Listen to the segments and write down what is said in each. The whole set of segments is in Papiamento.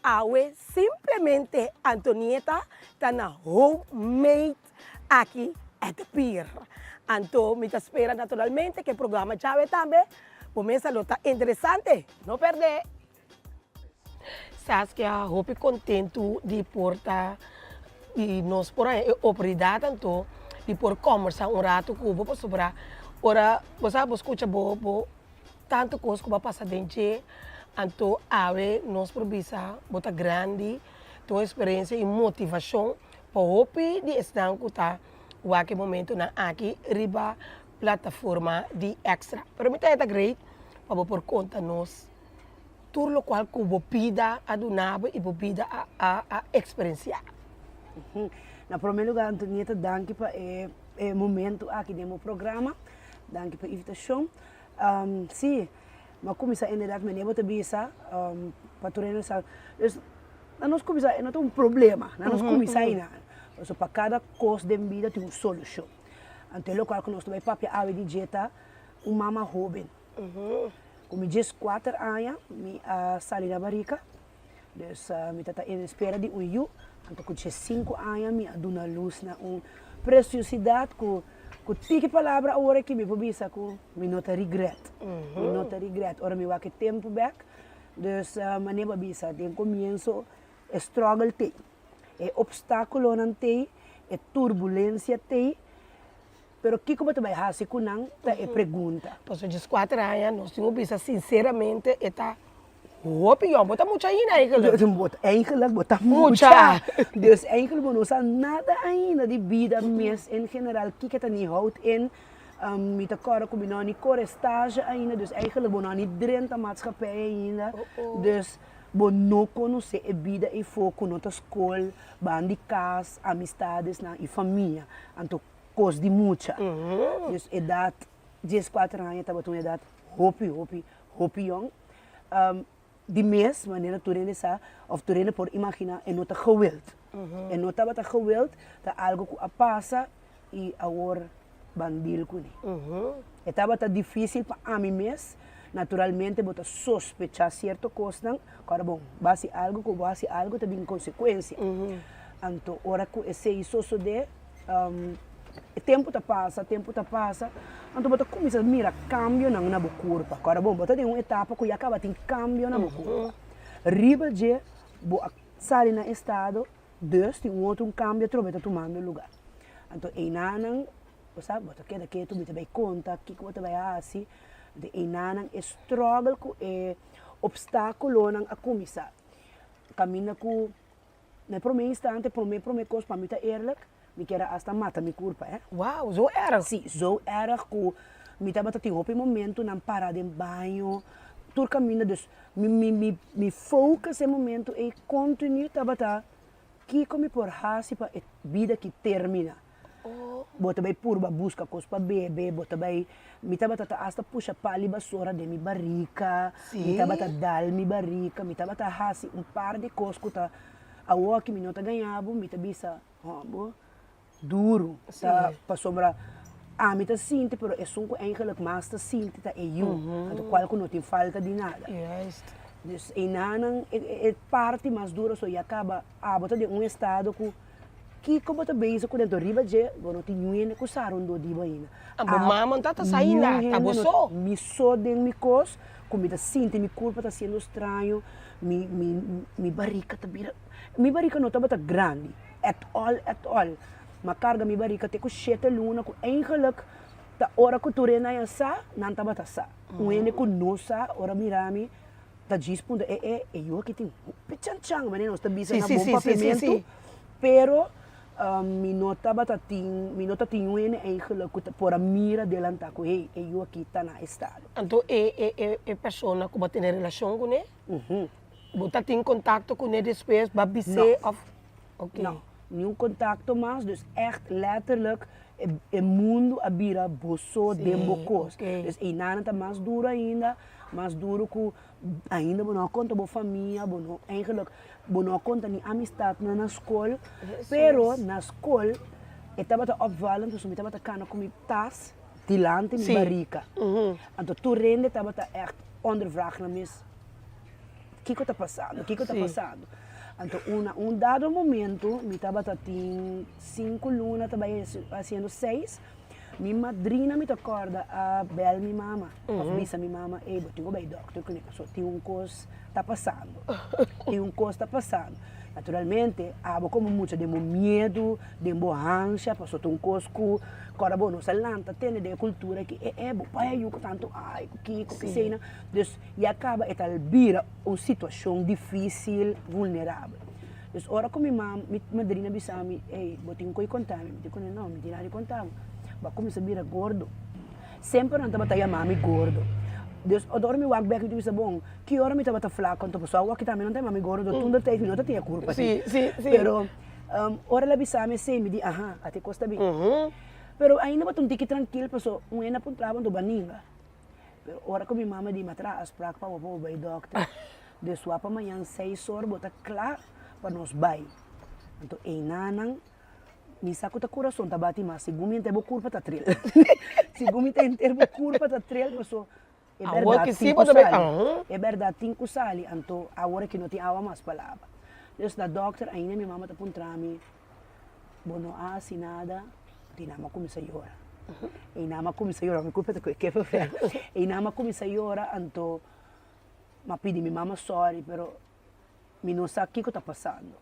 Awe simplemente Antonieta ta na Homemade aki at the pier. Anto mi ta spera naturalmente ku e programa djawe tambe bo mesa lo ta interesante. No pèrdè! Saskia hopi kontentu di por ta di nos por haña e oportunidat anto di por kòmbersá un ratu ku bo pasobra ora bo sa bo skucha bo bo tantu kos ku bo a pasa den dje anto awe nos por bisa bo ta grandi tin un eksperensia i motivashon pa hopi di esnan ku ta wak e momentunan aki riba plataforma di Extra pero mi ta e ta great pa bo por konta nos. Tur lokual ku bo bida a duna bo i bo bida a eksperensiá. Na promé lugá Antonieta danki pa e momento aki den bo programa, danki pa e invitashon. Si, mi a kuminsá inderdat manera bo ta bisa pa tur hende sa, dus na nos kuminsá e no ta un problema, na nos kuminsá einan, pasobra pa kada kos den bida tin un solushon. Anto e lokual ku nos ta bai papia awe di dje ta un mama hóben. Ku mi dieskuater aña mi a sali na barika, dus mi ta ta en espera di un yu, anto ku diesinku aña mi a duna lus na un presiosidat ku ku tiki palabra awor aki mi por bisa ku mi no ta regret, mi no ta regret ora mi wak e tempu bek, dus manera bo a bisa den komienso e struggle t'ei, e opstakulonan t'ei, e turbulensia t'ei. Pero kiko bo ta bai hasi ku nan ta e pregunta. Pasobra dieskuater aña nos tin ku bisa sinseramente e ta hopi yòn. Bo ta mucha ainda eigenlijk. Bo ta eigenlijk bo ta mucha. Dus eigenlijk bo no sa nada ainda di bida mes en general kiko ta ni houdt in. Mi ta kòrda ku mi no a ni kore stage ainda dus eigenlijk bo no a ni drenta maatschappij ainda. Dus bo no konosé e bida ei fo ku no ta skol, ban di kas, amistadesnan i famia. Anto kos di mucha. Dus edat dieskuater aña tabata un edat hopi hopi hopi yòn. Di mes manera tur hende sa òf tur hende por imaginá e no ta gewild. E no tabata gewild, ta algu ku a pasa i awor ban deal kuné. E tabata difísil pa ami mes, naturalmente bo ta sospechá sierto kosnan, ku ora bon bo hasi algu ku bo hasi algu ta bin konsekuensia. Anto ora ku esei sosodé. E tempu ta pasa, tempu ta pasa, anto bo ta kuminsá mira kambionan na bo kurpa. Kòrda bon, bo ta den un etapa ku ya kaba tin kambio na bo kurpa. Riba dje bo a sali na estado, dus tin un otro un kambio atrobe ta tumando lugá. Anto einanan, bo sa, bo ta keda ketu, mi ta bai konta kiko bo ta bai hasi. Anto einanan e struggle ku e opstákulonan a kuminsá. Kaminda ku. Na e prome instante, prome prome kos pa mi ta eerlijk, mi kier a hasta mata mi kurpa eh. Wow, zo erg? Si, zo erg ku mi tabata tin hopi momentunan para den baño, tur kaminda, dus mi mi mi mi focus e momento ei kontinu tabata kiko mi por hasi pa e bida aki termina. Bo ta bai purba buska kos pa bebe, bo ta bai, mi tabata ta asta pusha pali basora den mi barika, mi tabata dal mi barika, mi tabata hasi un par di kos ku ta awoki mi no ta gaña bo, mi ta bisa bo duru, ta pasobra ami ta sinti pero esun ku eigenlijk mas ta sinti ta e yu, anto kual ku no tin falta di nada. Dus einanan e parti mas duru so ya kaba abo ta den un estado ku. Kiko bo ta bezig ku dentro riba dje bo no tin niun hende ku sa rondó di bo ainda. Ah, bo mama no ta sa ainda, ta bo so. Mi so den mi kos ku mi ta sinti mi kurpa ta siendo straño, mi mi mi barika ta bira, mi barika no tabata grandi at all at all, m'a karga mi barika te ku shete luna ku eigenlik ta ora ku tur hende a sa nan tabata sa, un hende ku no sa ora mira mi Ta djis puntra e e e yu aki tin hopi chanchan manera nos ta bisa na bon papiamentu pero mi no tabata tin mi no ta tin un hende eigenlijk ku ta por a mira delanta ku hey e yu aki ta na estado. Anto e e e e persona ku bo a tene relashon kuné bo ta tin kontakto kuné despues bo a bis'é òf oke. No, niun kontakto mas dus ègt letterlijk e mundu a bira bo so den bo kos dus einan ta mas duru ainda. Mas duro ku ainda bo no a konta bo famia, bo no eigenlijk bo no a konta ni amistatnan na skol, pero na skol e tabata opvallend pasobra mi tabata kana ku mi tas dilanti mi barika. Anto tur hende tabata ègt ondervraag na mes. Kiko ta pasando? Kiko ta pasando? Anto una un dado momento mi tabata tin sinku luna ta bai hasiendo seis, mi madrina mi ta kòrda a bèl mi mama òf bisa mi mama, ey bo tin ku bai dòkter kuné pasobra tin un kos ta pasando, tin un kos ta pasando. Naturalmente abo komo mucha den bo miedu, den bo hansha pasobra ta un kos ku kòrda bo no sa lanta tende den e kultura aki, e e bo pai a yu ku tantu ai ku kiko ku eseinan, dus ya kaba e ta bira un situashon difísil, vulnerabel. Dus ora ku mi mama, mi madrina bisa mi, ey, bo tin ku konta mi? Mi di kuné, no, mi tin nada di konta bo. Bo a kuminsá bira gordo. Semper nan tabata yama mi gordo. Dus ora mi wak bèk mi ta bisa, bon, ki ora mi tabata flako anto? Pasobra awor aki tambe nan ta yama mi gordo, tur de tijd mi no ta tin e kurpa así. Pero ora el a bisa mi esei, mi di, aha, ati kos ta bin. Pero ainda bo ta un tiki trankil pasobra un hende a puntra bo anto bo a ninga. Pero ora ku mi mama di mi a traha afsprak pa bo pa bo bai dòkter, dus wak pa mañan seis or bo ta kla pa nos bai. Anto einanan mi sa ku ta kurason ta bati mas segun mi henter bo kurpa ta trel. Segun mi ta henter bo kurpa ta trel paso e Awor bèrdat ki tin si ku bo ta bai sali. ahn. E bèrdat tin ku sali anto awor aki no tin awa mas pa laba. Dus na dòkter ainda mi mama ta puntra mi, Bo no a hasi nada? Di nan a kuminsá yora. I nan a kuminsá yora, mi kulpa ta ku e kippenvel. I nan a kuminsá yora, anto mi a pidi mi mama sòri, pero mi no sa kiko ta pasando.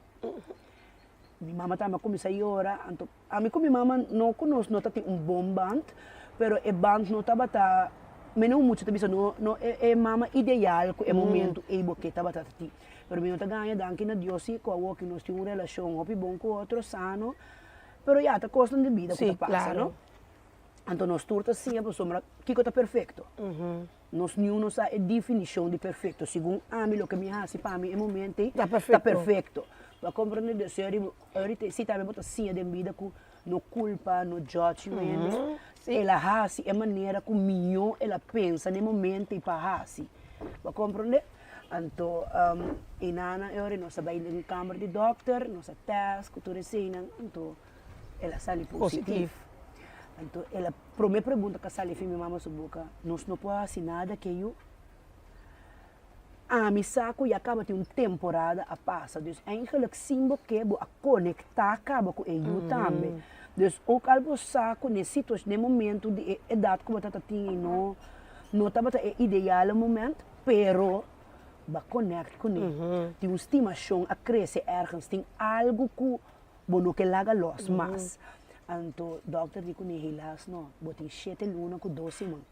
Mi mama tambe a kuminsá yora, anto ami ku mi mama no ku nos no ta tin un bon band, pero e band no tabata, mi no mucho ta bisa no no e mama ideal ku e momento ei bo ke tabata tin. Pero mi no ta gaña danki na Dios si ku awoki nos tin un relashon hopi bon ku otro, sano, pero ya ta kosnan di bida ku ta pasa no. Anto nos tur ta siña pasobra kiko ta perfekto? Nos niun no sa e definishon di perfekto, segun ami loke mi hasi pa mi e momento ei ta perfekto. Bo a komprende? Dus ori si tambe bo ta siña den bida ku no kulpa, no judgment, el a hasi e manera ku mihó el a pensa na e momento ei pa hasi. Bo a komprende? Anto e nana e ora nos a bai den kamber di dòkter, nos a tèst ku tur eseinan, anto el a sali positif. Anto el a promé pregunta ku a sali for mi mama su boka, nos no por hasi nada ke yu? Ami sa ku ya kaba tin un temporada a pasa, dus eigenlijk sin bo ke bo a konektá kaba ku e yu tambe. Dus ook al bo sa ku n'e situashon, n'e momento di e edat ku bo ta tin ei no no tabata e ideale moment, Pero bo a connect cu ne. Tin un stimacion a crece ergens, tin algo cu bo no ke laga los mas. Anto dokter di cu ne, helaas no, bo tin shete luna cu dos siman.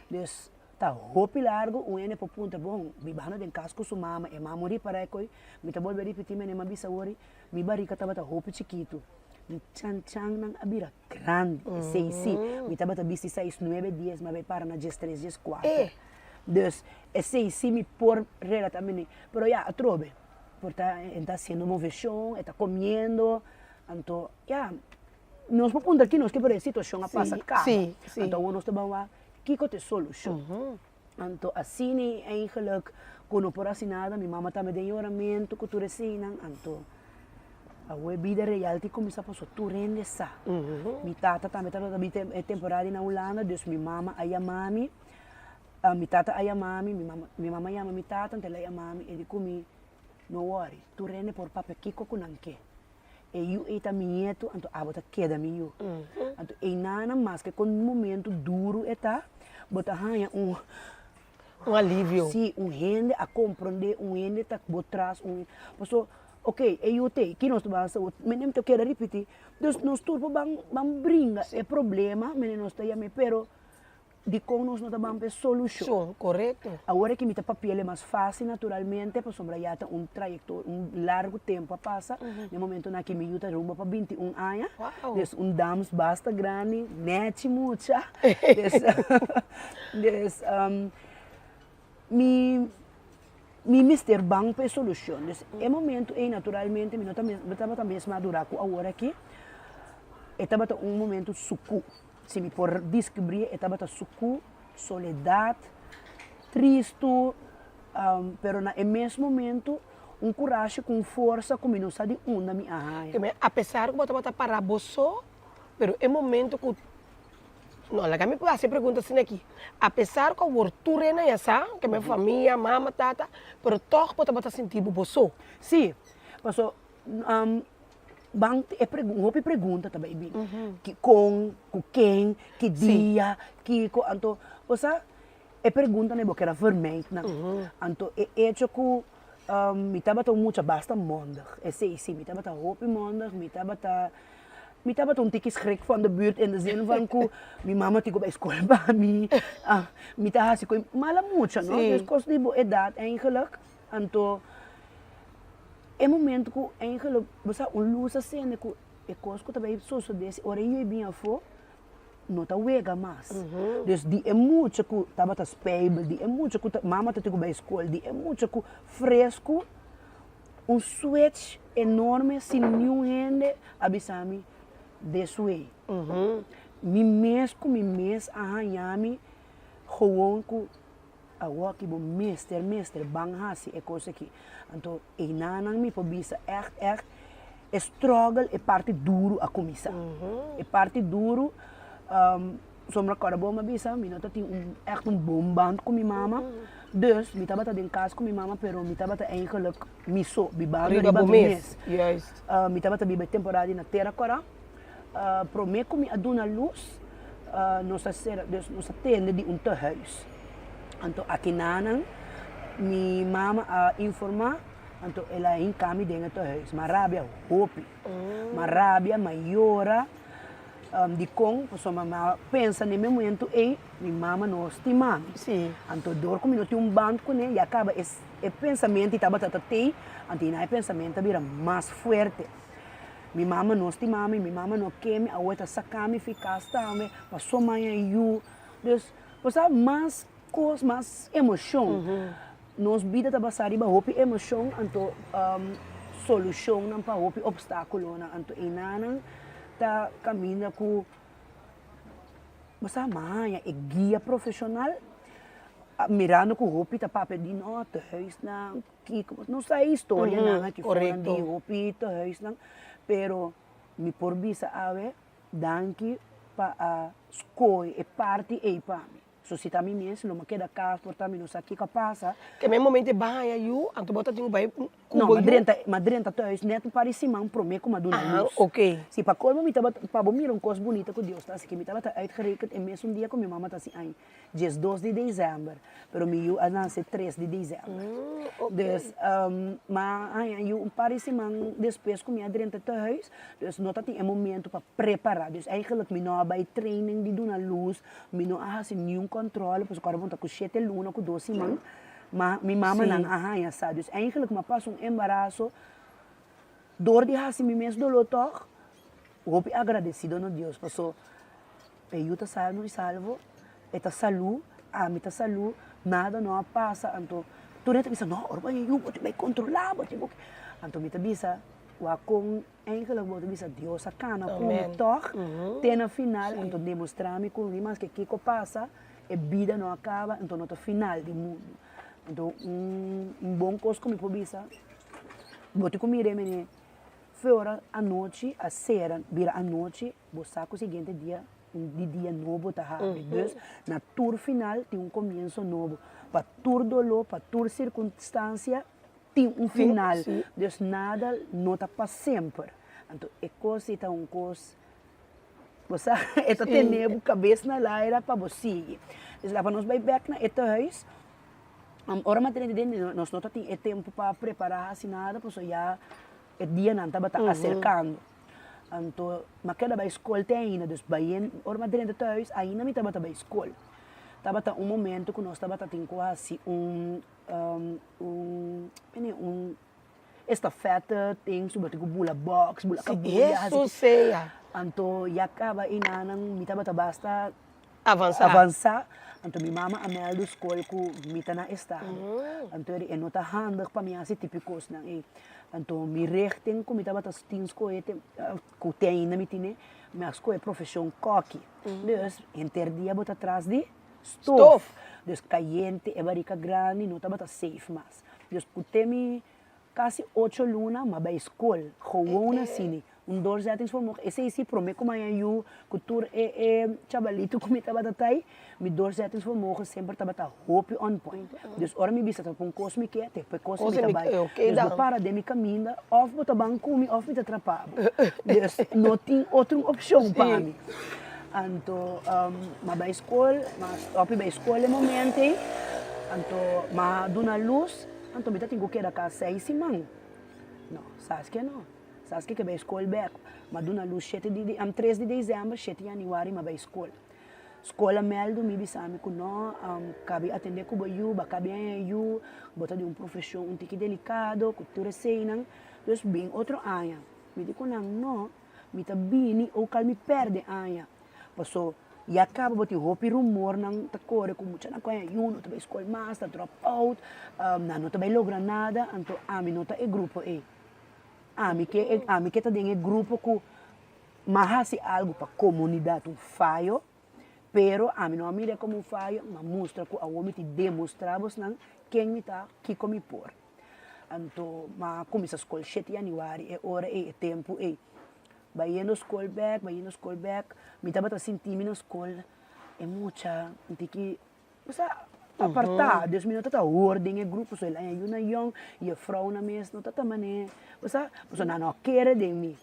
Dus ta hopi largo, un hende por puntra, bon, bibando den cas cu su mama, e mama ripara e coi, mi ta bolbe ripiti mene m'a bisa wori, mi barica tabata hopi chikitu, mi chan channan a bira Grandi, esei si. Mi tabata bisti seis, nuebe, dies, mi a bai para na diestres, dieskuater. Dus, esei si mi por relata mene. Pero ya, atrobe, por ta e ta hasiendo moveshon, e ta komiendo, anto ya, nos por puntra ki nos ke, pero e situashon a pasa kaba. Anto awor nos ta ban wak kiko ta e solushon. Anto asina eigenlijk ku no por hasi nada, mi mama tambe den yoramentu ku tur eseinan, anto awor e bida real tin kuminsá pasobra tur hende sa. Mi tata tambe tabata bin e temporada na Hulanda, dus mi mama a yama mi, mi tata a yama mi, mi mama a yama mi tata, anto el a yama mi, e di ku mi, no wòri, tur hende por papia kiko ku nan ke. E yu ei ta mi nietu, anto abo ta keda mi yu. Anto einan maske kon momento duru e ta, bo ta haña un. Un alivio. Sí, un hende a komprondé, un hende ta bo tras, un paso ok e yu t'ei, ki nos ta ban hasi? Mi ta keda ripití, dus nos tur por ban ban bringa e problema, mene nos ta yam'é, pero Dikon nos no ta ban pa e solushon? Shon, korekto. Awor aki mi ta papi'el e mas fásil naturalmente pasobra ya ta un trayekto, un largu tempu a pasa. Na e momentonan aki mi yu ta rumbo pa 21 aña. Wow! Dus un dams basta grandi, nèchi mucha. Dus, dus mi mi mester ban pa e solushon. Dus e momento ei naturalmente mi no ta mi tabata mes madurá ku awor aki. E tabata un momento sukú. Si mi por deskribí e tabata sukú, soledat, tristu, pero na e mes momentu un kurashi ku un forsa ku mi no sa di unda mi a haña. Apesar ku bo tabata pará bo so, pero e momentu ku No, laga mi por hasi e pregunta asina aki. Apesar ku awor tur hende ya sa, ke mi famia, mama, tata, pero tòg bo tabata sinti bo bo so. Sí, paso ban e pregun hopi pregunta ta bai bin. Ki kon, ku ken, ki dia, kiko, anto bo sa e preguntanan bo keda vermijd nan. Anto e echo ku mi tabata un mucha basta mondig, esei si, mi tabata hopi mondig, mi tabata Mi tabata un tiki schrik van de buurt in de zin van ku mi mama tin ku bai skol pa mi, mi ta hasi ku mala mucha no, dus kos di bo edat eigenlijk, anto e momento ku eigenlijk bo sa un lus a sende ku e kos ku ta bai sosode si ora e yui bin afó no ta wega mas, dus di e mucha ku tabata spijbel, di e mucha ku mama ta tin ku bai skol, di e mucha ku fresku. Un switch enorme sin niun hende a bisa mi this way. Mi mes ku mi mes a haña mi gewoon ku awoki bo mester mester ban hasi e kos aki. Anto einanan mi por bisa ègt ègt e struggle e parti duru a kuminsá. E parti duru Sombra kòrda bo mi a bisa mi no ta tin un ègt un bon band ku mi mama, dus mi tabata den kas ku mi mama pero mi tabata eigenlijk mi so bibando riba mi mes. Mi tabata biba e temporada di na Tera Kòrá, promé ku mi a duna lus nos a sera dus nos a tende di un tehuis, anto akinanan mi mama a informá anto el a hinka mi den e tehuis, mi a rabia hopi, mi a rabia, mi a yora. Dikon? Pasobra mi a pensa na e momento ei, mi mama no stima mi. Sí. Anto dor ku mi no tin un band kuné, ya kaba e e pensamentu i tabata ta tei, anto i na e pensamentu a bira mas fuerte. Mi mama no stima mi, mi mama no ke mi, awor e ta saka mi fi kas tambe, paso maña yu. Dus, bo sa mas kos, mas emoshon. Nos bida ta basá riba hopi emoshon, anto solushonnan pa hopi opstákulonan. Anto einanan ta kaminda ku bo sa maña e guia profeshonal, mirando ku hopi ta papia di no tehuisnan, kiko, no sa e historianan aki foran di hopi tehuisnan, pero mi por bisa awe danki pa a skohe e parti ei pa mi. So si ta mi mes lo mi keda kas por ta mi no sa kiko a pasa. Te me momento e baña yu anto bo ta tin ku bai ku No, bo yu? No, m'a drenta thuis net un par di siman prome ku m'a duna lus. Aha, ok. Si pa kolmo mi tabata, pa bo mira un kos bunita ku Dios ta hasi, ke mi tabata uitgerekend e mesun dia ku mi mama ta hasi aña, diesdos di desèmber, pero mi yu a nase tres di desèmber. Ok. Dus, m'a haña yu un par di siman despues ku mi a drenta thuis, dus no ta tin e momento pa prepará. Dus eigenlijk mi no a bai training di duna lus, Mi no a hasi niun kòntròle pasobra ku ora bo ta ku shete luna ku dos siman ma mi mamanan a haña sa. Dus eigenlijk mi a pasa un embaraso dor di hasi mi mes doló tòg hopi agradesido na Dios paso e yu ta sano i salvo, e ta salú, ami ta salú, nada no a pasa. Anto tur hende ta bisa no ora bo haña yu bo tin bai kontrolá bo tin bo anto mi ta bisa wak kon. Eigenlijk bo ta bisa Dios a kana ku mi tòg te na final, anto demostrá mi ku ni maske kiko pasa e bida no a kaba, anto no ta final di mundu. Anto un bon kos ku mi por bisa, bo tin ku mira e manera fe ora anochi a sera bira anochi bo sa ku siguiente dia di dia nobo ta habri. Dus na tur final tin un komienso nobo, pa tur doló, pa tur sirkunstansia. Tin un final, dus nada no ta pa semper. Anto e kos ei ta un kos, bo sa, e ta tene bo kabes na laira pa bo sigui. Dus laga nos bai bèk na e tehuis, ora mi a drenta den nos no ta tin e tempu pa prepará hasi nada pasobra ya e dianan tabata aserkando. Anto mi a keda bai skol te ainda, dus bai ora mi a drenta tehuis ainda mi tabata bai skol. Tabata un momento ku nos tabata tin ku hasi un. Un mene un estafeta tin su bati ku bula box bula kabuya Si eso sea. Anto ya kaba e nanan mi tabata basta Avansa. avansa anto mi mama a mèldu skol ku mi ta na estado anto e no ta handig pa mi hasi tipo kosnan ei anto mi richting ku mi tabata tin skohe ku te ainda mi tine mi a skohe profeshon kòki dus henter dia bo ta tras di Stof. Dus kayente, e barika grandi no tabata safe mas. Dus ku te mi kasi ocho luna m'a bai skol, gewoon asini. Un doorzettingsvermogen, esei si prome ku maña yu ku tur e e chabalitu ku mi tabata tai, mi doorzettingsvermogen semper tabata hopi on point. Dus ora mi bisa ta pa un kos mi ke, te pa e kos mi ta bai. Dus bo para den mi kaminda, òf bo ta ban ku mi òf mi ta trapa bo. Dus no tin otro opshon pa mi. Anto m'a bai skol, m'a stòp bai skol e momento ei, anto m'a duna lus, anto mi ta tin ku keda kas seis siman. No, Saskia no. Saskia ke bai skol bek. M'a duna lus shete di, tres di desèmber, shete yanüari m'a bai skol. Skol a mèldu mi bisa mi ku no, kabi atendé ku bo yu, bo a kabi haña yu, bo ta di un profeshon un tiki delikado ku tur eseinan, dus bin otro aña. Mi di ku nan no. Mi ta bini o kal mi perde aña. Paso ya kaba bo tin hopi rumornan ta kore ku muchanan ku haña yu no ta bai skol mas, ta drop out, nan no ta bai logra nada, anto ami no ta e grupo ei. Ami ke ami ke ta den e grupo ku m'a hasi algu pa komunidat un fayo, pero ami no a mira komo un fayo, m'a mustra ku awor mi tin demostrá bosnan ken mi ta, kiko mi por. Anto m'a kuminsá skol shete yanüari e ora ei, e tempu ei. Bayendo skol bèk, bayendo skol bèk, mi tabata sinti mi na skol e mucha un tiki osea apartá, dus mi no tabata hoor den e grupo, so el a yunan yòn i e frounan mes no tabata manera, osea, pasobra nan no a kere den mi.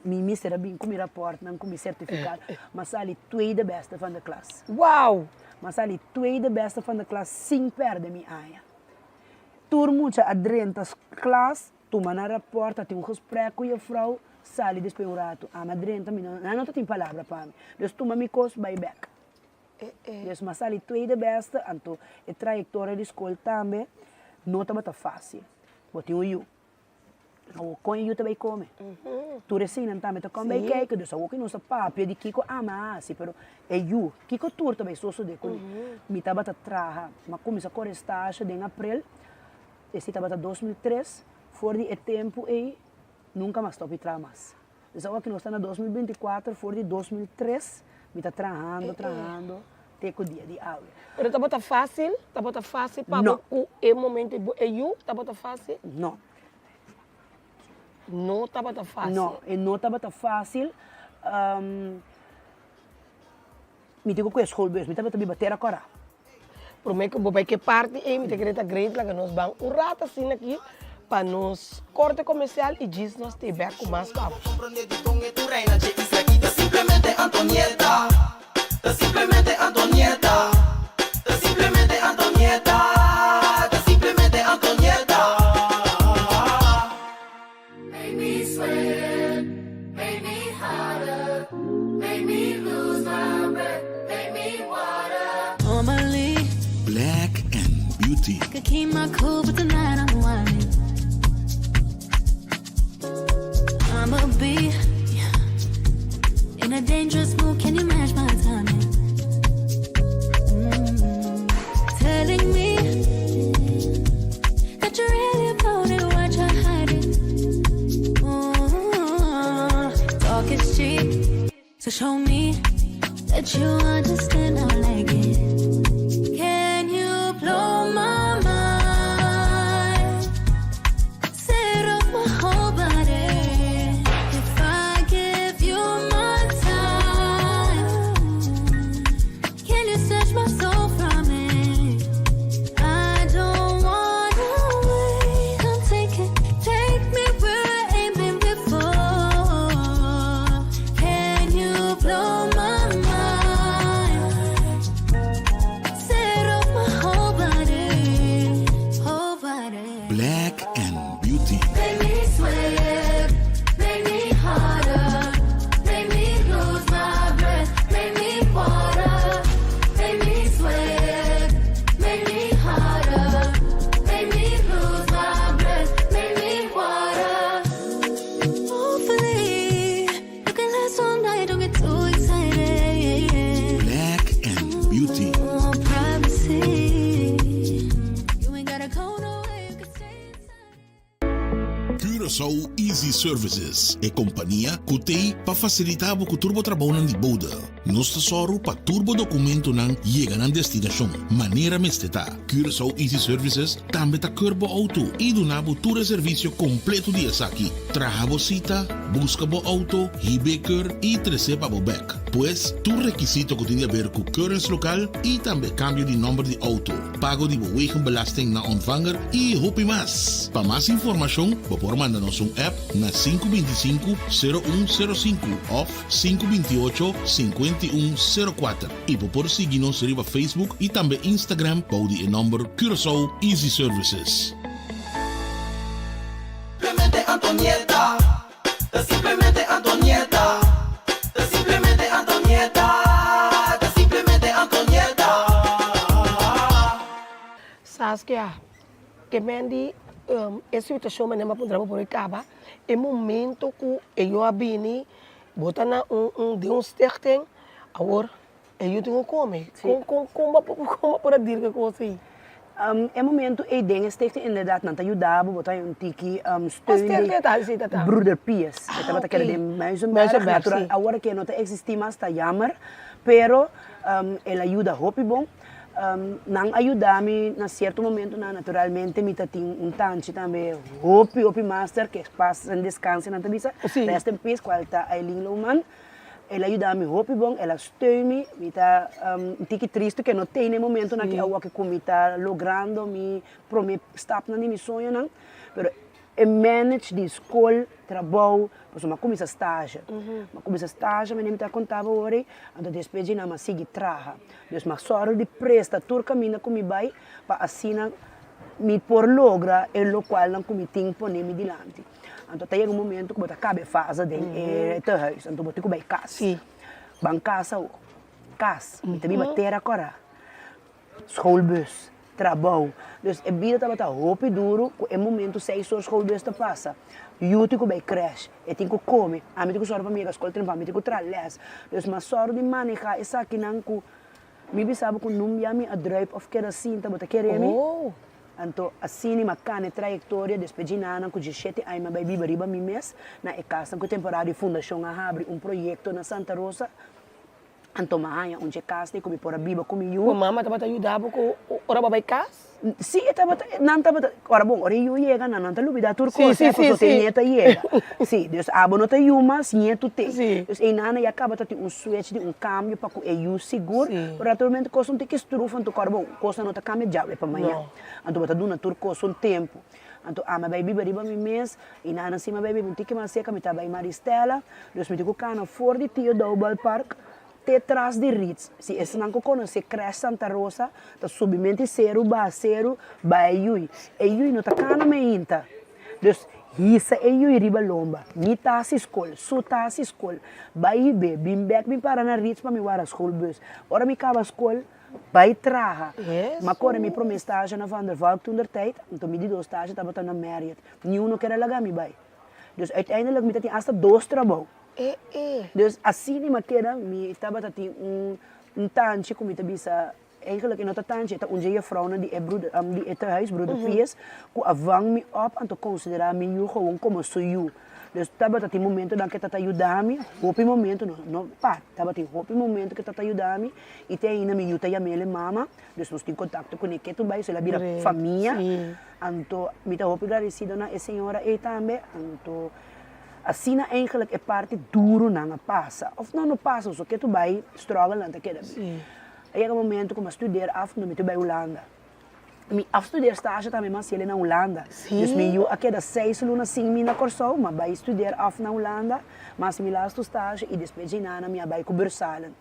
Mi mester a bin ku mi rapòrtnan, ku mi sertifikado. M'a sali tweede beste van de klas. Wow! M'a sali tweede beste van de klas sin pèrdè mi aña. Tur mucha a drenta klas, tuma nan rapòrt, a tin un gesprek ku jefrou, sali despues un ratu. Ami a drenta, mi no, nan no ta tin palabra pa mi. Dus tuma mi kos, bai bèk. Dus m'a sali tweede beste, anto e trayektoria di skol tambe no tabata fásil. Bo tin un yu. Awor kon e yu ta bai kome? Tur eseinan tambe ta kon bai kijk, dus awor ku nos ta papia di kiko ami a hasi, pero e yu, kiko tur ta bai sosode kuné? Mi tabata traha, mi a kuminsá kore stasha den aprel, esei tabata 2003, for di e tempu ei nunka mas stòp di traha mas. Dus awor ku nos ta na 2024, for di 2003 mi ta trahando, trahando te ku dia di awe. Pero tabata fásil? Tabata fásil pa bo ku e momento e yu tabata fásil? No. No tabata fásil? No, e no tabata fásil. Mi tin ku kue schoolbus, mi tabata biba Tera Kòrá. Promé ku bo bai ke parti ei mi ta kere ta great laga nos ban un rat asina aki pa nos korte komersial i djis nos stay bek ku mas pa bo. Black and Beauty. Black and Beauty. Black and Beauty. Curaçao. Easy Services, e kompania ku t'ei pa fasilitá bo ku tur bo trabounan di bode. Nos ta sòru pa tur bo dokumentonan yega nan destinashon manera mester ta. Curaçao Easy Services tambe ta keur bo outo i duna bo tur e servisio kompleto di esaki, traha bo sita, buska bo outo, hib'é keur i tres'é pa bo bèk. Pues, tur rekisito ku tin di aber ku keuringslokaal i tambe kambio di nòmber di outo, pago di bo wegenbelasting na ontvanger i hopi mas. Pa mas informashon bo por manda nos un app na 525 0105 òf 528 5104 i bo por sigui nos riba Facebook i tambe Instagram bou di e nòmber Curaçao Easy Services. Simplemente Antonieta, ta simplemente Antonieta, ta simplemente Antonieta, ta simplemente Antonieta. Saskia, ke men di e situashon manera mi a puntra bo por e kaba, e momento ku e yu a bini, bo ta na un un den un stichting, awor e yu tin ku kome, kon kon kon bo kon bo por a deal ku e kos ei? E momento ei den e stichting inderdaad nan ta yuda bo, bo ta haña un tiki Kua steun stichting di e ta si ta? Broeder Pius, e tabata keda den Muizenberg, natural awor ke no ta existi mas ta jammer, pero el a yuda hopi bon. Nan a yuda mi na cierto momentonan, naturalmente mi ta tin un tanchi tambe hopi hopi master ke pas en descanse nan ta bisa, rest in peace, cual ta Aileen Louman, el a yuda mi hopi bon, el a steun mi, mi ta un tiki tristo ke no tene e momentonan ke awoki ku mi ta logrando mi prome stapnan di mi soñonan, pero E manage di skol, trabou, pasobra mi a kuminsá stage. Mi a kuminsá stage, manera mi ta konta bo awor ei, anto despues dje nan mi a sigui traha. Dus mi a sòru di presta tur kaminda ku mi bai pa asina mi por logra e lokualnan ku mi tin pone mi dilanti. Anto ta yega un momento ku bo ta kaba e fase den e tehuis, anto bo tin ku bai kas. Ban kas awor, kas, mi ta biba tera kòrá. Schoolbus, trabou. Dus e bida tabata hopi duru ku e momento seis or schoolbus ta pasa. Yu tin ku bai crèche, e tin ku kome, ami tin ku sòru pa mi yega skol trempan, mi tin ku traha lès. Dus mi a sòru di maneha esakinan ku mi bisa bo ku nun bia mi a druip òf keda sinta, bo ta kere mi? Anto asina mi a kana e trayektoria despues dje nanan ku djeshete aña mi a bai biba riba mi mes na e kasnan ku e temporada di fundashon a habri un proyekto na Santa Rosa. Anto mi a haña un dje kas di ku mi por a biba ku mi yu. Bo mama tabata yuda bo ku ora bo a bai kas? Si, e tabata, nan tabata, ora bon, ora e yu yega nan, nan ta lubida tur kos, eh, pasobra e ñetu a yega. Si, dus abo no ta yu mas, ñetu t'e. Dus ei nana ya kaba ta tin un switch di un kambio pa ku e yu sigur, pero naturalmente kos un tiki struf, anto kòrda bon, kosnan no ta kambia djawe pa mañan. Anto bo ta duna tur kos un tempu. Anto ami a bai biba riba mi mes, i nana si mi a bai biba un tiki mas serka, mi ta bai Maristella, dus mi tin ku kana for di Tio Dou Ballpark te tras di Ritz. Si esnan ku konosé Crèche Santa Rosa, ta subi menti seru baha seru, baha e yui. E yui no ta kana meinta. Dus hisa e yui riba lomba, mi ta hasi skol, su ta hasi skol, bai hib'é, bin bèk bin para na Ritz pa mi wara schoolbus. Ora mi kaba skol, Bai traha. M'a kore mi prome stage na Van der Valk toentertijd, anto mi di dos stage tabata na Marriott. Niun no ker a laga mi bai. Dus uiteindelijk mi ta tin asta dos trabou. Dus asina mi a keda, mi tabata tin un un tanchi ku mi ta bisa, eigenlijk e no ta tanchi, e ta un dje jefrounan di e broeder di e tehuis, broeder Pies, ku a vang mi op anto konsiderá mi yu gewoon komo su yu. Dus tabata tin momentonan ku e tata yuda mi, hopi momento, no no pa, tabatin hopi momento ku e tata yuda mi i te ainda mi yu ta yam'el mama, dus nos tin kontakto kuné ketu bai, so el a bira famia, anto mi ta hopi gradesido na e señora ei tambe, anto asina eigenlijk e parti durunan a pasa, òf no no pasa, so ketu bai struggle nan ta keda bin. A yega momento ku mi a studeer af, mi ta bai Hulanda. Mi afstudeer stage tambe mas yele na Hulanda. Dus mi yu a keda seis luna sin mi na Kòrsou, mi a bai studeer af na Hulanda, mas mi lastu stage i despues dje nana mi a bai ku bursalen.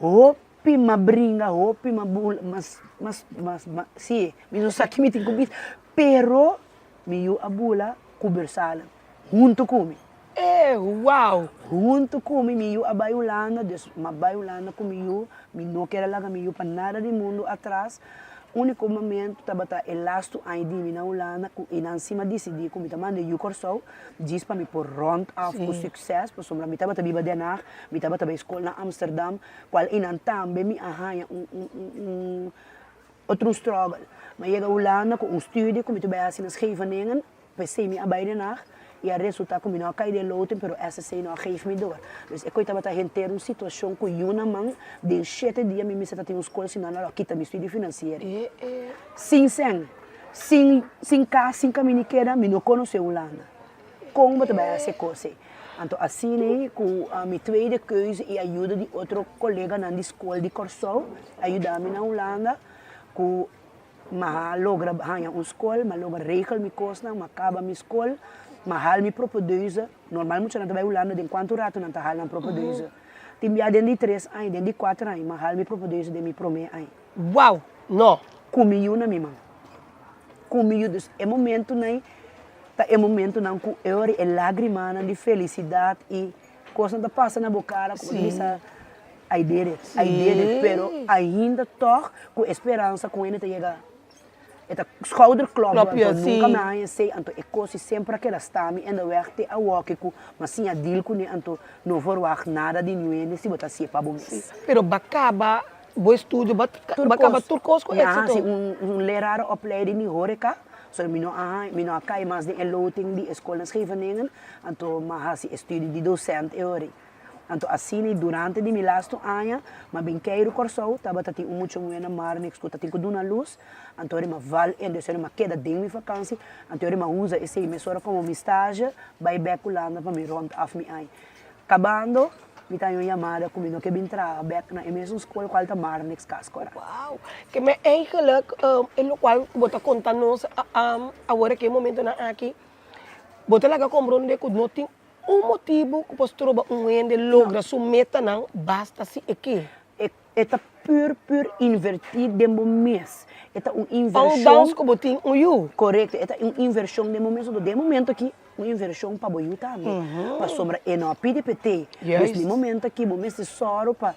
Hopi m'a bringa, hopi m'a bula, mas, mas, mas, mas, si, mi no sa ki mi tin ku bisa, pero mi yu a bula ku bursalen huntu ku mi. E wow! Huntu ku mi, mi yu a bai Hulanda, dus mi a bai Hulanda ku mi yu, mi no ker a laga mi yu pa nada di mundu atras. Úniko momento tabata e lastu aña di mi na Hulanda ku i nan si mi a disidí ku mi ta manda e yu Kòrsou djis pa mi por rònt af ku sukses, pasobra mi tabata biba Den Haag, mi tabata bai skol na Amsterdam, kual i nan tambe mi a haña un un un otro struggle. Mi a yega Hulanda ku un studie ku mi ta bai hasi na Scheveningen. P'esei mi a bai Den Haag. I a resultá ku mi no a kai den loting pero SSC no a geef mi door. Dus e koi tabata henter un situashon ku yu na man den shete dia mi mester ta tin un skol si no nan lo a kita mi studie financiering. Sin sèn, sin sin kas, sin kaminda di keda, mi no konosé Hulanda. Kon bo ta bai hasi e kos ei? Anto asina ei ku mi tweede keuze i ayuda di otro koleganan di skol di Kòrsou a yuda mi na Hulanda ku Mi a logra haña un skol, mi a logra regel mi kosnan, mi a kaba mi skol, mi a hal mi propedeuse. Normal muchanan ta bai Hulanda den kuantu ratu nan ta hal nan propedeuse. Tin bia den di tres aña, den di kuater aña, mi a hal mi propedeuse den mi promé aña. Wow! No! Ku mi yu na mi man. Ku mi yu. Dus e momentunan ei ta e momentunan ku e ora e lagrimanan di felisidat i kosnan ta pasa na bo kara ku bo ta bisa. I did it, I did it, pero ainda tog ku e speransa ku hende ta yega e ta schouderklop Klop, anto nunka sí. mi a haña esei, anto e kos si semper a keda sta mi in de weg te awoki ku mi a siña deal kuné anto no verwagt nada di niun hende si bo ta hasié pa bo mes. Pero bo a kaba bo estudio, bo a kaba tur kos ku Mi a éksito. hasi un un lerarenopleiding di horeca, so mi no a mi no a kai mas den e loting di e skol na Scheveningen, anto mi a hasi e studio di docent e ora. Anto asina i durante di mi lastu aña, m'a bin keiru Kòrsou, tabata tin un mucha muhé na Marnix ku ta tin ku duna lus, anto ora m'a val en, dus ora m'a keda den mi vakansi, anto ora m'a usa esei mesora komo mi stage, bai bèk Hulanda pa mi rònt af mi aña. Kabando, mi ta haña un yamada ku mi no ke bin traha bèk na e mesun skol kual ta Marnix Kas Kòrá. Wow! Ke men eigenlijk e lokual ku bo ta konta nos awor aki e momentonan aki, bo ta laga komprondé ku no tin Un motibu ku por stroba un hende logra su metanan basta si e ke. E ta pur pur invertí den bo mes. E ta un invershon. Ondanks ku bo tin un yu. Korekto, e ta un invershon den bo mes. Anto den e momento aki, un invershon pa bo yu tambe. Pasobra e no a pidi p'e te. Dus den e momento aki bo mester sòru pa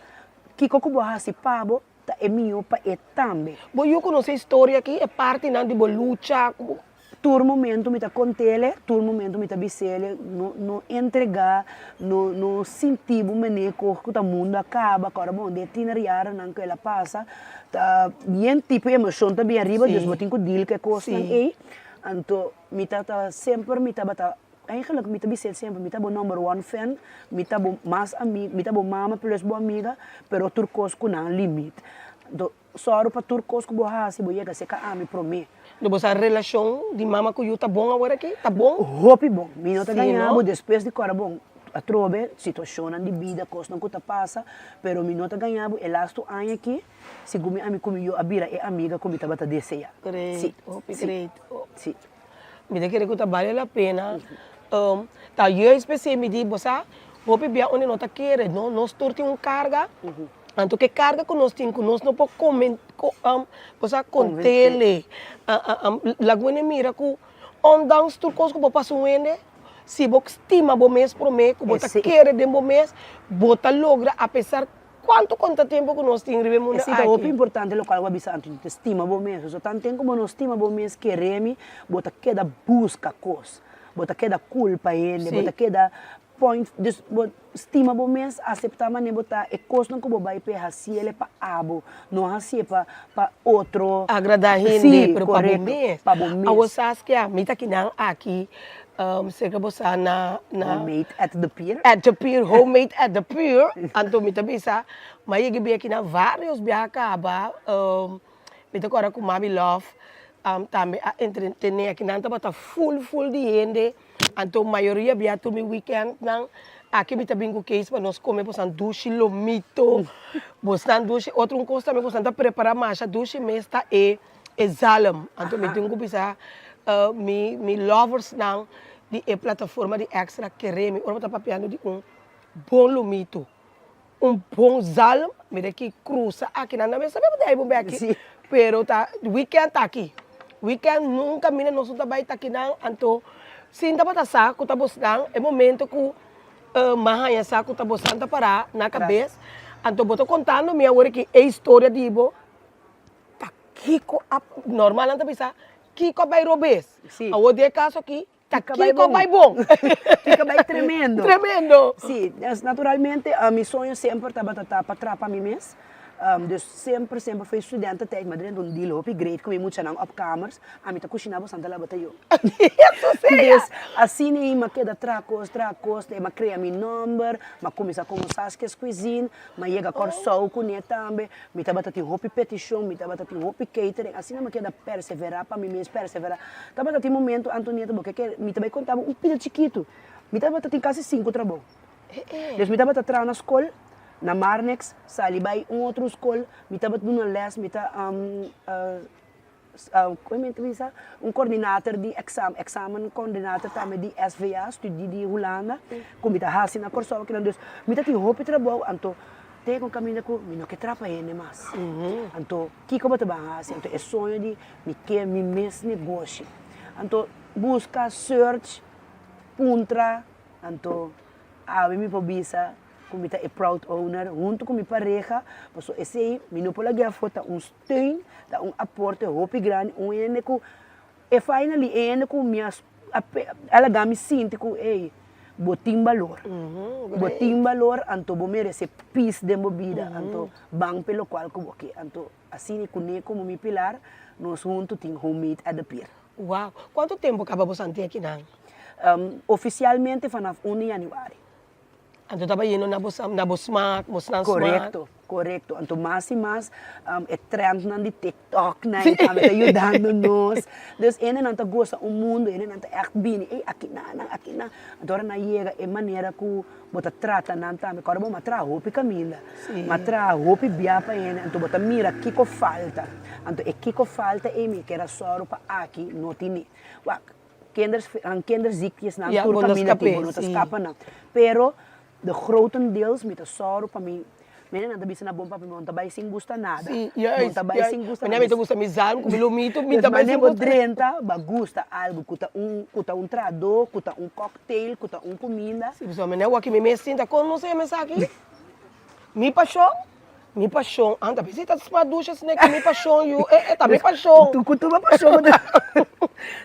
kiko ku bo a hasi pa bo ta e mihó pa e tambe. Bo yu konosé historia aki, e partinan di bo lucha ku bo. Tur momento mi ta kont'ele, tur momento mi ta bis'ele, no no entregá, no no sinti bo manera ku ku ta mundu a kaba, ku ora bon den e tiner yaranan ku el a pasa ta bien tipo emoshon ta bin ariba, dus bo tin ku deal ku e kosnan ei. Anto mi ta ta semper mi tabata Eigenlijk mi ta bis'el semper, mi ta bo number one fan, mi ta bo mas ami, mi ta bo mama plus bo amiga, pero tur kos ku nan limit. Anto, sòru pa tur kos ku bo hasi, bo yega serka ami promé. Do bo sa relashon di mama ku yu ta bon awor aki? Ta bon? Hopi bon. Mi no ta Sí, gaña no? bo despues di kòrda bon atrobe situashonnan di bida, kosnan ku ta pasa, pero mi no ta gaña bo e lastu aña aki, segun mi ami ku mi yu a bira e amiga ku mi tabata desea. Great, Sí, hopi sí, great. sí. Mi ta kere ku ta bale la pena. Ta juist p'esei mi di, bo sa, hopi bia unda no ta kere, no, nos tur tin un karga, anto ke karga ku nos tin ku nos no por bo sa, kont'ele. Lagun hende mira ku ondanks tur kos ku bo pasa un hende, si bo stima bo mes promé ku bo ta kere den bo mes, bo ta logra apesar Cuanto conta tempo cu nos tin riba e mundo Esei ta hopi aki? importante locual bo a bisa antes, ta stima bo mes. Pasobra tan tempo bo no stima bo mes kere mi, bo ta keda busca cos, bo ta keda culpa hende, bo ta keda point, dus bo stima bo mes, acepta manera bo ta, e cosnan cu bo bay pe haciele pa abo, no hacié pa pa otro. Agrada hende, Sí, pero pa bo correcto, mes. pa bo mes. Awor Saskia, mi ta kinan aki Serka bo sa na na. Homemade at the pier. At the pier, homemade at the pier. Anto mi ta bisa, mi a yega bia kina varios biaha kaba, mi ta kòrda ku Mami Love tambe a entretené aki, nan tabata ful ful di hende, anto mayoria bia tur mi weekendnan aki mi ta bin ku Kees pa nos kome bosan dushi lomito, bosnan dushi, otro un kos tambe ku bosan ta prepara masha dushi mes ta e. E zalm. Anto mi tin ku bisa mi mi loversnan di e plataforma di Extra kere mi ora bo ta papiando di un bon lomito, un bon zalm, mi ta ki krusa aki nan nan mester sabi bo ta bo beki, pero ta weekend ta aki, weekend nunka mina nos no ta bai ta akinan, anto sin tabata sa ku ta bosnan e momento ku mi a haña sa ku ta bosnan ta para na kabes, anto bo ta kontando mi awor aki e historia di bo. Ta kiko a normal nan ta bisa kiko a bai robes. Sí. Awor den e kaso aki ta Kiko a bai kiko a bon. bai bon. Kiko a bai tremendo. Tremendo. Sí, es naturalmente mi soño semper tabata ta pa traha pa mi mes. Dus semper semper for e studententijd mi a drenta un deal hopi great ku mi muchanan op kamers, ami ta kushiná boso ta laba ta yo. Dus asina ei mi a keda traha kos traha kos te mi a krea mi nòmber, mi a kuminsá komo Saske's Cuisine, mi a yega Kòrsou kuné tambe, mi tabata tin hopi petishon, mi tabata tin hopi catering, asina mi a keda perseverá pa mi mes perseverá. Tabata tin momento Antonieta bo ke kere mi ta bai konta bo un pida chikitu, mi tabata tin kasi sinku trabou. Dus mi tabata traha na skol, na Marnix, sali bai un otro skol, mi tabata duna les, mi ta kon mi ta bisa, un coördinator di examen, examen coördinator tambe di SVA, studie di Hulanda, ku mi ta hasi na Kòrsou akinan. Dus mi ta tin hopi trabou, anto te ku kaminda ku mi no ke trapa hende mas. Anto kiko bo ta ban hasi? Anto e soño di mi ke mi mes negoshi. Anto buska, search, puntra. Anto awe mi por bisa ku mi ta e proud owner huntu ku mi pareha, pasobra esei mi no por laga afó, ta un steun, ta un aporte hopi grandi, un hende ku e finally e hende ku mi a a laga mi sinti ku ey bo tin balor, bo tin balor anto bo merese peace den bo bida, anto ban p'e lokual ku bo ke, anto asina kuné komo mi pilar nos huntu tin Homemade at the Pier. Wow! Kuantu tempu kaba bo santi akinan? Ofisialmente vanaf un di yanüari. Anto ta bayendo na bo na bo smaak, bo snan smaak. Korekto, korekto. Anto mas i mas e trendnan di TikToknan i tambe ta yudando nos. Dus hendenan ta gosa un mundu, hendenan ta ègt bini, ey akinan, akinan. Anto ora nan yega e manera ku bo ta trata nan tambe, kòrda bo, m'a traha hopi kaminda, m'a traha hopi bia pa hende, anto bo ta mira kiko falta. Anto e kiko falta ei mi kier a sòru pa aki no tini. Wak, kinders, kinderziektes-nan tur kaminda tin, bo no ta skapa nan. Pero de grotendeels mi ta sòru pa mi Mene nan ta bisa na bon papi mi no ta bai sin gusta nada. Sí, No juist, ta bai juist. sin gusta Mene nada. mi ta gusta mi zalm ku mi lomito, mi Dus ta bai mane sin bo gusta. drenta, ba gusta algu ku ta un ku ta un trahadó, ku ta un cocktail, ku ta un kuminda. Sí, pasobra mene awor aki mi mes sinta kon nos heme esaki. Mi pashon, mi pashon, anta bisa ta sma dusha sneki mi pashon yu, e e ta mi pashon. Tu ku tur bo pashon bo ta.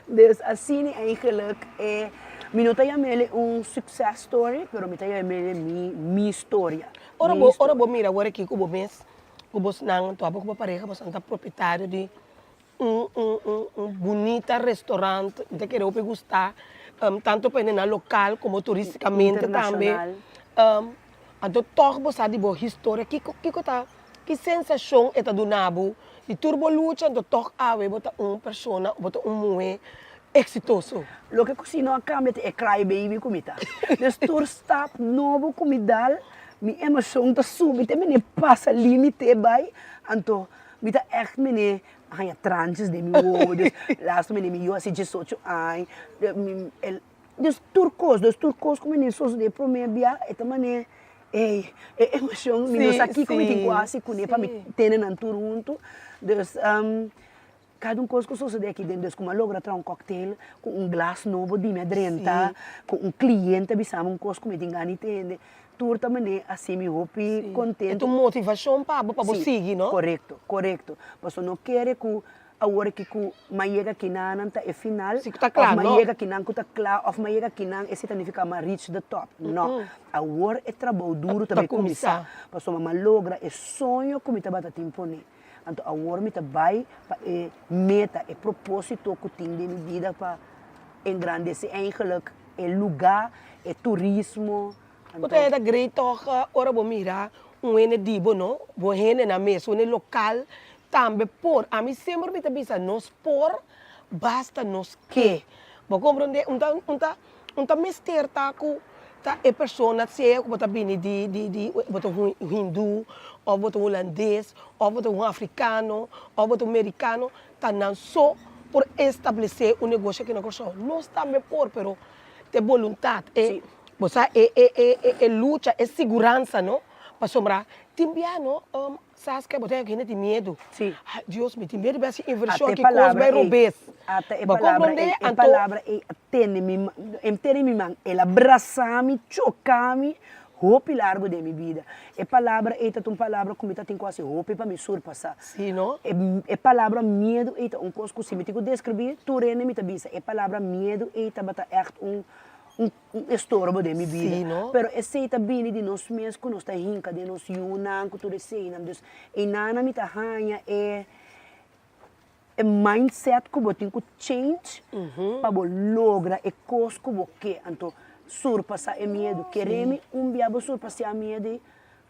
Dus asina eigenlijk e mi no ta yam'el un success story, pero mi ta yam'el mi mi storia. Ora bo ora bo mira awor aki ku bo mes ku bosnan to abo ku bo pareha bosan ta propietario di un un un un bunita restaurant mi ta kere hopi gusta tanto pa hende nan lokal komo turisticamente tambe anto tòg bo sa di bo historia kiko kiko ta ki sensashon e ta duna bo di tur bo lucha anto tòg awe bo ta un persona bo ta un muhé eksitoso. Loke ku si no a kambia ta e cry baby ku mi ta. Dus tur stap nobo ku mi dal, mi emoshon ta subi te mene pasa limite bai, anto mi ta ègt mene haña tranches den mi wowo, dus laatste mene mi yu hasi diesocho aña, dus tur kos, dus tur kos ku mene sosode prome bia e ta mane ey e emoshon mi no sa kiko mi tin ku hasi kuné pa mi tene nan tur huntu, dus. Kada un kos ku sosodé aki den dus ku mi a logra traha un cocktail ku un glas nobo di mi a drenta, ku un cliente a bisa mi un kos ku mi tin gana di tende, tur ta mane hasi mi hopi kontento. E ta un motivashon pa bo pa bo sigui, no? Korekto, korekto. Pasobra no kere ku awor aki ku mi a yega kinanan ta e final, òf mi a yega kinan ku ta kla, òf mi a yega kinan esei ta nifiká mi a reach the top. No, awor e trabou duru ta bai kuminsá, pasobra mi a logra e soño ku mi tabata tin pone. Anto awor mi ta bai pa e meta, e propósito ku tin den mi bida pa engrandesé eigenlijk e lugá, e turismo. Bo ta heda great tòg ora bo mira un hende di bo no, bo hendenan mes, un hende lokal tambe por. Ami semper mi ta bisa nos por basta nos ke. Bo komprondé? Un ta un ta Un ta mester ta ku ta e persona sea ku bo ta bini di di di bo ta un hindu òf bo ta un hulandes òf bo ta un afrikano òf bo ta un merikano ta nan so por establesé un negoshi aki na Kòrsou. Nos tambe por pero ta e boluntat e bo sa e e e e lucha e siguransa no pasobra tin bia no Saskia, bo ta haña ku hende tin miedu. Sí. Ay, Dios, mi tin miedu di hasi invershon Ata e aki, kos palabra bai ei, robes. ata e Bo a palabra komprondé? ei, e Anto, palabra ei a tene mi man, e tene mi man, el a brasa mi, choka mi hopi largu den mi bida. E palabra ei ta un palabra ku mi ta tin ku hasi hopi pa mi surpasá. Sí, no? E, e palabra miedu ei ta un kos ku si mi tin ku deskribí, tur hende mi ta bisa, e palabra miedu ei tabata ègt un. un un estorbo den mi bida. Sí, no? Pero esei ta bini di nos mes ku nos ta hinka den nos yunan ku tur eseinan. Dus einan mi ta haña e e mindset ku bo tin ku change pa bo logra e kos ku bo ke. Anto surpasá e miedu. Kere mi un bia bo surpasá miedu ei,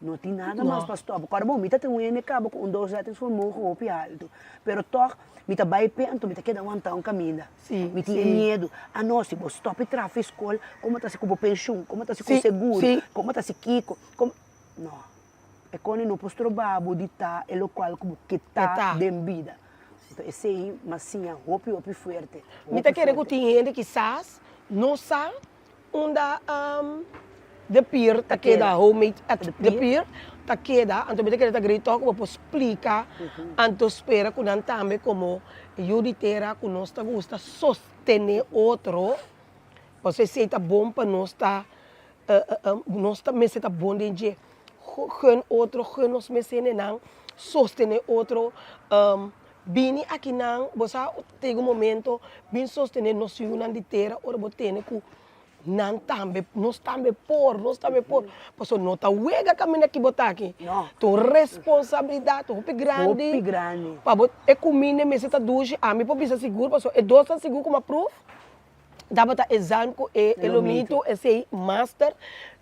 no tin nada mas pa stòp bo. Kòrda bo, mi ta tin un hende kaba ku un doorzettingsvermogen hopi altu, pero tòg mi ta bai p'e anto mi ta keda wantá un kaminda. Mi tin e miedu, ah no, si bo stòp e traha fiskol, komo ta hasi ku bo penshun, komo ta hasi ku seguro, komo ta hasi kiko, komo. No. E kone no por stroba bo di ta e lokual ku bo ke ta den bida. Anto esei m'a siña hopi hopi fuerte. Mi ta kere ku tin hende kisas no sa unda De Pier ta keda, Homemade at De Pier ta keda. Anto mi ta kere ta great tòg ku bo por splika anto spera ku nan tambe komo yu di tera ku nos ta gusta sostené otro. Pasobra esei ta bon pa nos ta Nos ta mester ta bon den dje, gun otro, gun nos mes hendenan, sostene otro, bini akinan, bo sa tin un momento bin sostene nos yunan di tera ora bo tene ku nan tambe, nos tambe por, nos tambe por, pasobra no ta wega kaminda ki bo ta aki, ta un responsabilidat hopi grandi pa bo e kuminda mester ta dushi, ami por bisa sigur pasobra e dosnan sigur ku mi a pruf. Tabata e zalm ku e lomito esei master.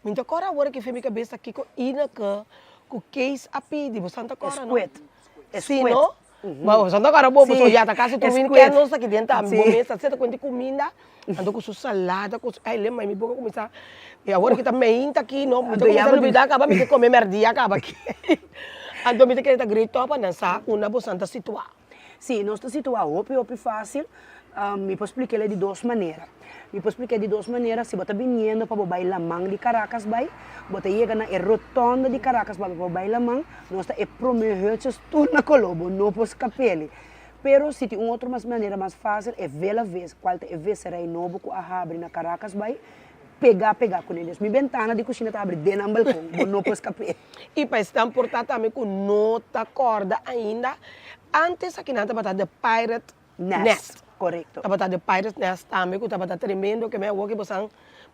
Mi ta kòrda awor aki fe mi kabesa kiko Ineke ku Kees a pidi. Bo san ta kòrda no? Eskuet. Si no? Bo san ta kòrda bo pasobra ya ta kasi tur win ken nos aki den tambe. Bo mesa seta kuenti kuminda anto ku su salada ku su ai lemai mi boka kuminsá i awor aki ta meinta aki no mi ta kuminsá lubidá kaba mi ke kome mèrdia kaba aki. Anto mi ta kere ta great tòg pa nan sa unda bo san ta situá. Sí, nos ta situá hopi hopi fásil. Mi por splik'é di dos manera. Mi por splik'é di dos manera, si bo ta biniendo pa bo bai laman di Caracas bai, bo ta yega na e rotonda di Caracas pa bo bai laman, nos ta e promé hutjes tur na koló, bo no por skap'é. Pero si tin un otro mas manera mas fásil, e Vela Vis, kual ta e visserij nobo ku a habri na Caracas bai, pegá pegá kuné. Dus mi bentana di kushina ta habri den nan balkon, bo no por skap'é. I pa esnan por ta tambe ku no ta kòrda ainda, ántes akinan tabata The Pirate Nest. Korekto. Tabata The Pirate Nest tambe ku tabata tremendo ke mi awor ke bosan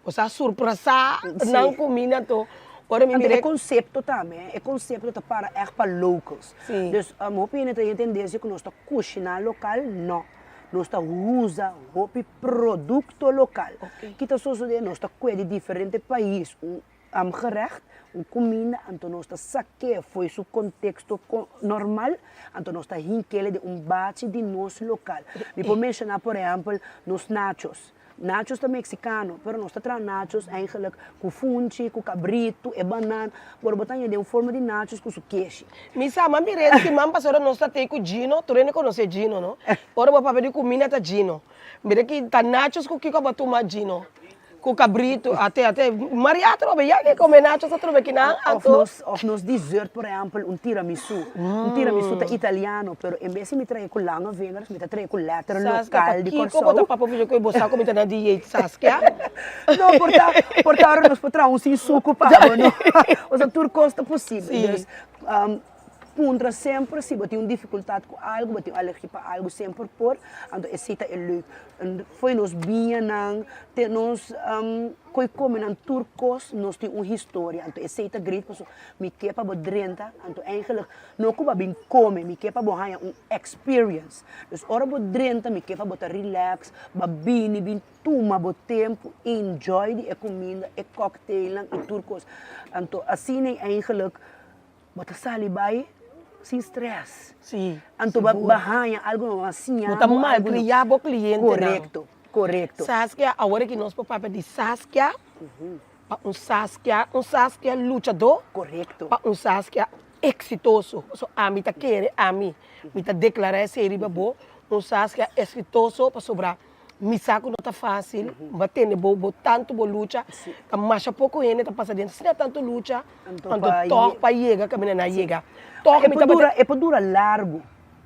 boso a surprasá nan kuminda anto ora mi Anto mira e konsepto tambe, e konsepto ta para ègt pa locals. Dus hopi hende ta den tendensia ku nos ta kushiná lokal, no. Nos ta usa hopi produkto lokal. Ki ta sosodé? Nos ta kue di diferente pais un gerecht, un kuminda, anto nos ta sak'é fo'i su konteksto normal, anto nos ta hink'é den un bachi di nos lokal. Mi por menshoná por ehèmpel nos nachos. Nachos ta meksikano, pero nos ta traha nachos eigenlijk ku funchi, ku kabritu, e banan, por bo ta haña den un forma di nachos ku su keshi. Mi sa, m'a mir'é siman pasá ora nos ta tei ku Gino, tur hende konosé Gino, no? Ora bo papia di kuminda ta Gino. Mira ki ta nachos ku kiko bo a tuma Gino? Ku kabritu, ate, ate, Maria atrobe, ya ke kome nachos atrobe kinan, Of anto. nos, of nos dessert, por ehempel, un tiramisu. Un tiramisu ta italiano, pero en bes di mi trae ku lange vingers, mi ta trae ku letter Saskia, lokal di pakiko bo ta Kòrsou. papia oficial ku bo sa ku mi ta na dieet, Saskia? No, por ta, por ta ora nos por traha un sin suku pa bo, no? Osea, tur kos ta posibel. Sí. Dus, Puntra semper si bo tin un dificultad cu algo, bo tin un alergia pa algo, semper por, anto esey ta e leuk. Fo'i nos biñanan te nos koe comenan tur cos nos tin un historia, anto esey ta great pasobra mi ke pa bo drenta, anto eigenlijk no cu bo a bin come, mi ke pa bo haya un experience. Dus ora bo drenta mi ke pa bo ta relax, bo a bini bin tuma bo tempo, enjoy di e cuminda, e cocktailnan y tur cos. Anto asina eigenlijk Bo ta sali bai sin stress. Sí, Anto ba ba haña algo no a siña Bo ta bo algo no. malcriá bo clientenan. Korekto, korekto. Saskia, awor aki nos por papia di Saskia pa un Saskia, un Saskia luchadó. Korekto. Pa un Saskia eksitoso. Pasobra ami ta kere, ami, mi ta deklará esei riba bo, un Saskia eksitoso pasobra Mi sa ku no ta fásil, bo a tende bo bo tantu bo lucha, ta masha poko hende ta pasa den asina tantu lucha, anto tòg pa yega kaminda nan a yega. Tòg E mi por tabata. dura, e por dura largu,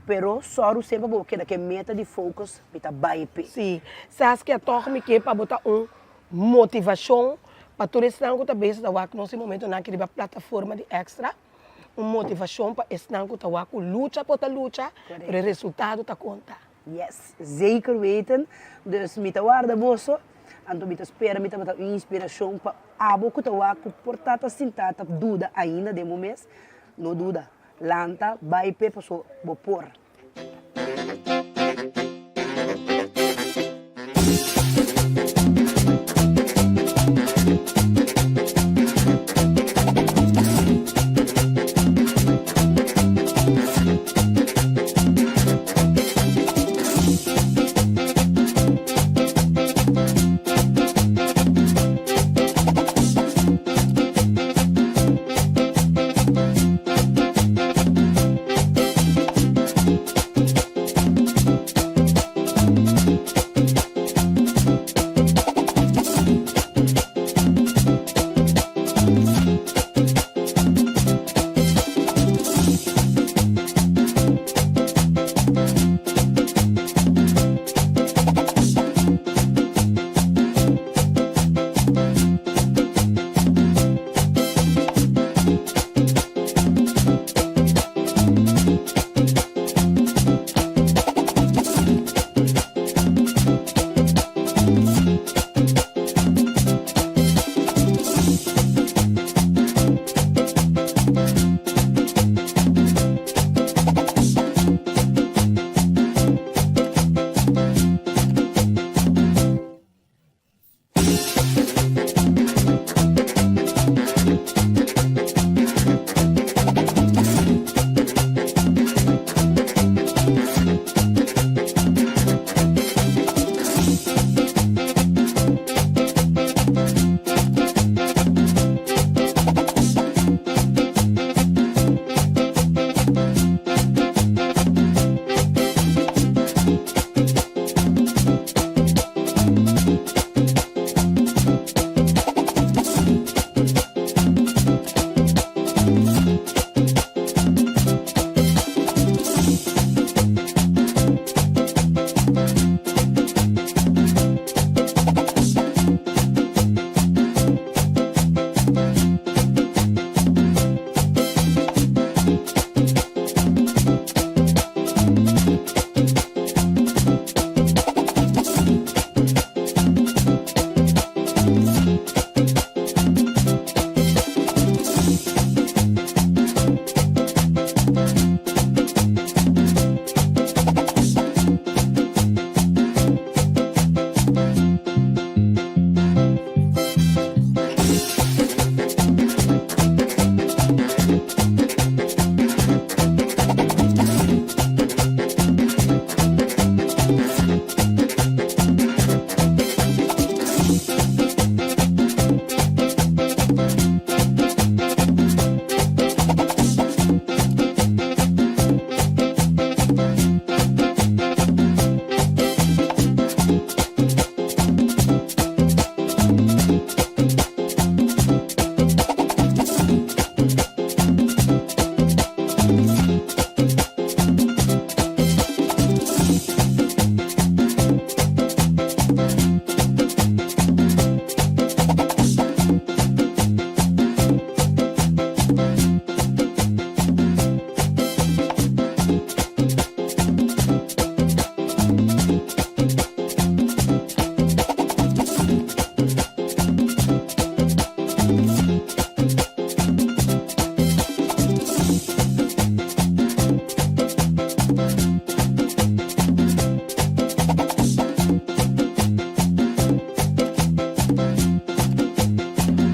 pero sòru semper bo keda ku e meta di focus, mi ta bai p'e. Sí, Saskia tòg mi ke pa bo ta un motivashon pa tur esnan ku ta bezig ta wak nos e momentonan aki riba plataforma di Extra, un motivashon pa esnan ku ta wak ku lucha por ta lucha, pero e resultado ta konta. Yes, zeker weten. Dus mi ta warda boso. Anto mi ta spera mi tabata un inspirashon pa abo ku ta wak ku por ta ta sinta ta duda ainda den bo mes, no duda, lanta bai p'e paso bo por.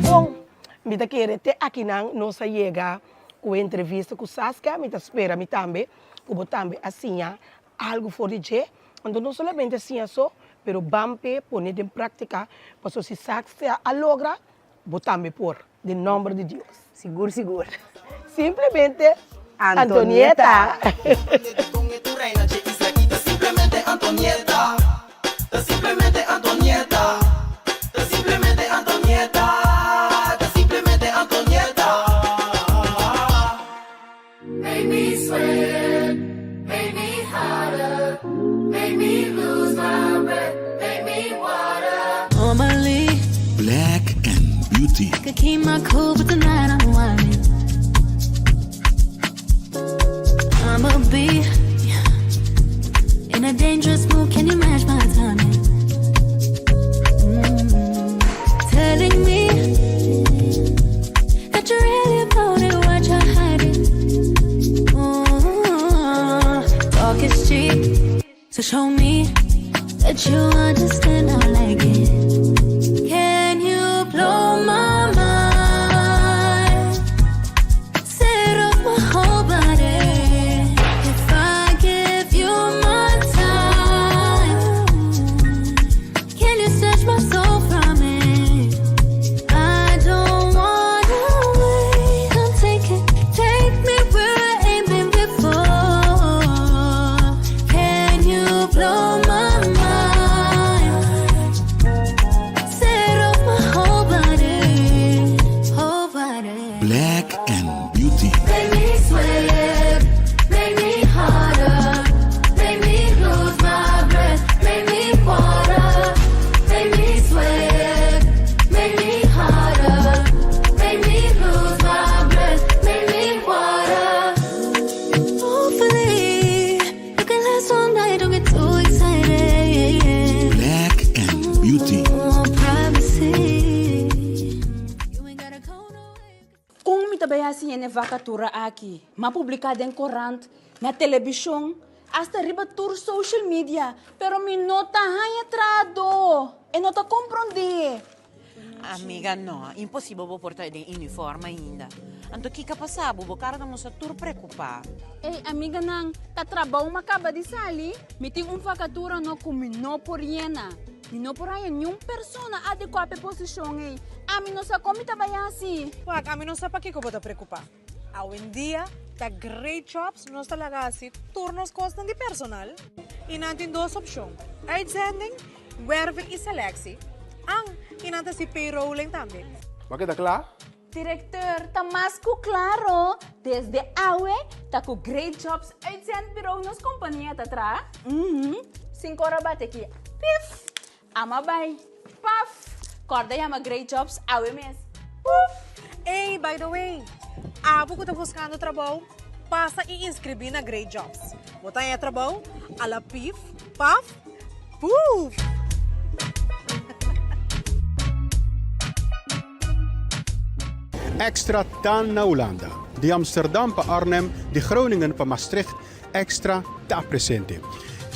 Bon, mi ta kere te akinan nos a yega ku e entrevista ku Saskia, mi ta spera mi tambe ku bo tambe a siña algu for di dje, anto no solamente siña so, pero ban p'e pone den práktika, pasobra si Saskia a logra, bo tambe por, den nòmber di Dios. Sigur sigur. Simplemente Antonieta. Black and Beauty. Show me that you understand I like it. Can you blow my mind? Set off my whole body. If I give you my time, can you snatch my soul from it? I don't wanna wait. Come take it, take me where I ain't been before. Can you blow my mind? Set off my whole body, whole body. Black and Beauty. Make me sweat, make me harder, make me lose my breath, make me water, make me sweat, make me harder, make me lose my breath, make me water. Hopefully, you can last all night, don't get too excited. Black and Beauty. Want privacy. You ain't gotta go nowhere. Kon mi ta bai hasi e vakatura aki? M'a publiká den korant, na televishon, hasta riba tur social media, pero mi no ta haña trahadó. E no ta komprondé. Amiga, no. Imposibel bo por ta den uniform ainda. Anto, kiko a pasa? Bo kara ta mustra tur preokupá. Ei, amiganan, ta trabou m'a kaba di sali. Mi tin un vakatura no ku mi no por yena. Mi no por haña ningun persona adekuá pa e posishon ei. Ami no sa kon mi ta bai hasi. Wak, ami no sa pakiko bo ta preokupá. Awendia, ta Great Jobs nos ta laga hasi tur nos kosnan di personal. I nan tin dos opshon. Uitzending, werving i selectie. An, i nan ta hasi payrolling tambe. M'a keda kla? Direktor, ta mas ku klaro. Desde awe, ta ku Great Jobs Uitzendbureau nos kompania ta traha. 5 or a bati aki. Pif! Ami a bai. Paf! Kòrda yama Great Jobs awe mes. Puf! Hey, by the way, abo ku ta buskando trabou, pasa i inskribí na Great Jobs. Bo ta haña trabou, ala pif, paf, puf! Extra ta na Hulanda. Di Amsterdam pa Arnhem, di Groningen pa Maastricht, Extra ta presente.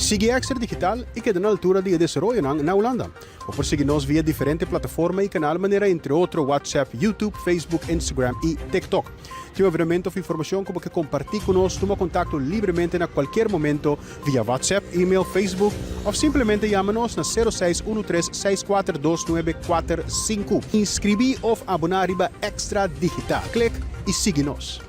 Sigui Extra Digital i keda na altura di e desaroyonan na Hulanda. Bo por sigui nos via diferente plataforma i kanal manera entre otro WhatsApp, YouTube, Facebook, Instagram i TikTok. Tin un evenemento of informashon ku bo ke kompartí ku nos, tuma kontakto libremente na kualkier momento via WhatsApp, email, Facebook of simplemente yama nos na 06 13 64 2945. Inskribí of aboná riba Extra Digital. Klik i sigui nos.